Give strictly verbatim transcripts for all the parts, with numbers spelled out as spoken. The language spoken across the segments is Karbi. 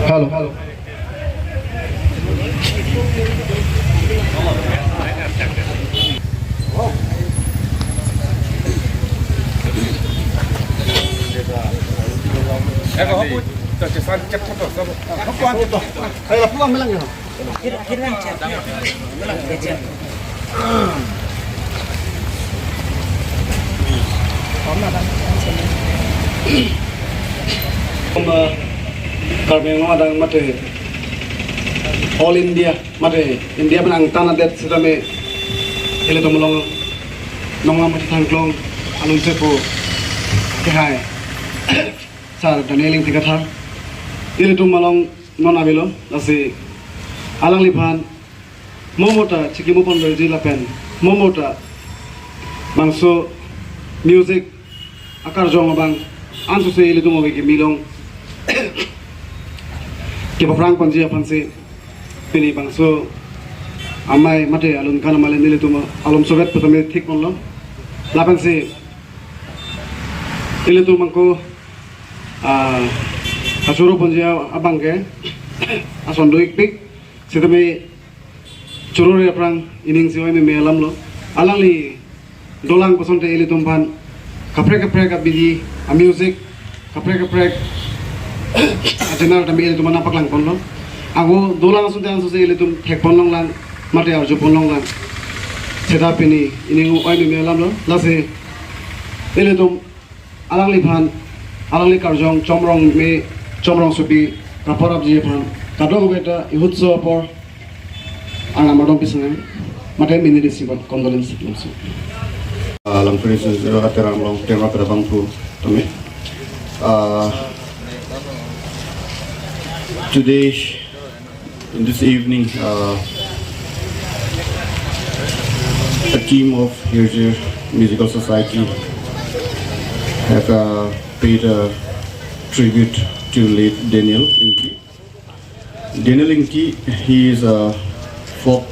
Hello. Hello. Karbi Anglong adang mate All India mate India pen angtan adet sitame ilitum along nonglangpo thangklong alun sepo kehai Sir Daniel Ingti Kathar ilitum along non avelo, lasi alangliphan mo mo ta chikimo ponverji lapen mo mo ta bangso music akarjong abang ansose ilitum ove kimi along kepaphrang ponji aphansi pini bangso amei mate alun kan amalen ilitum alom sovet pu tame thik ponlo. Lapensi ilitum angko, ah, kachoro ponji abang ke ason do-ikpik sitame choro-re aphrang ining si oi meme alamlo. Alangli dolang kosonte ilitum aphan kaprek kaprek abidi amusic, kaprek kaprek ajenar tame ilitum aphan paklang ponlo. Ako dolang asonte ansose ilitum thek pon longlang mate arju pon longlang. Seta pini ining oi meme alamlo. Lasi ilitum alangliphan, alangli karjong chomrong me, chomrong supi kaparapji aphan kadokave ta ihutso apor arnam ardom pisenang mate mini disi condolence longso. Uh, Langperi Sir Hateram along tema pada bangku tame. Uh, today, in this evening, uh, a team of Hirjir Musical Society have, uh, paid a tribute to late Daniel Ingti. Daniel Ingti, he is a folk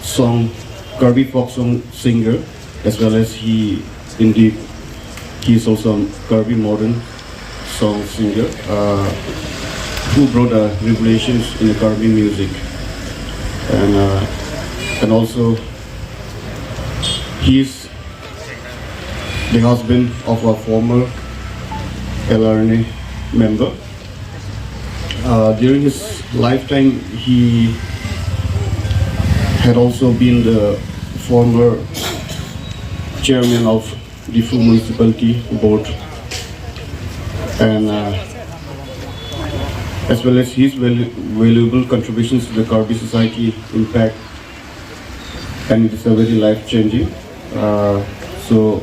song, Karbi folk song singer, as well as he, indeed, he is also a Karbi modern song singer, uh, who brought, uh, revolutions in the Karbi music. And, uh, and also, he is the husband of a former L R N A member. Uh, during his lifetime, he had also been the former chairman of Diphu Municipality Board, and, uh, as well as his valu-, valuable contributions to the Karbi society impact, and it is a very life-changing. Uh, so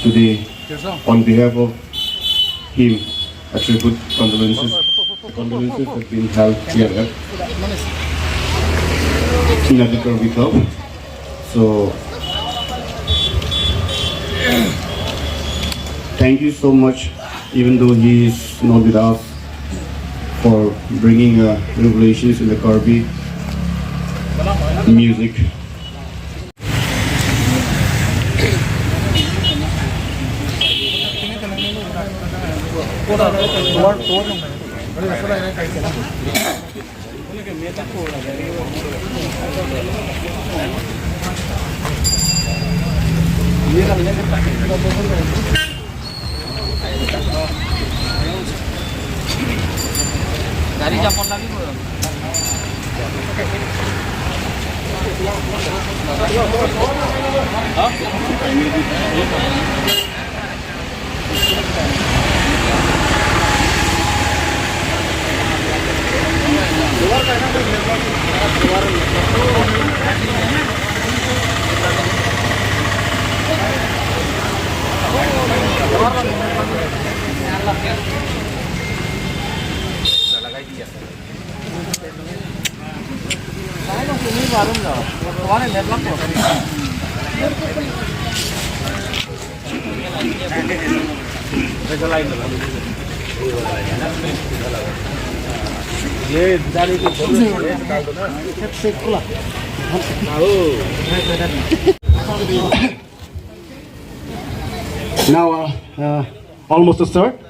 today, on behalf of him, a tribute condolences, condolences have been held here at United Karbi Club. So, thank you so much, even though he is not with us, for bringing, uh, revolutions in the Karbi music. Gari japon lagi, Bro. Hah? Now, uh, uh, almost to start.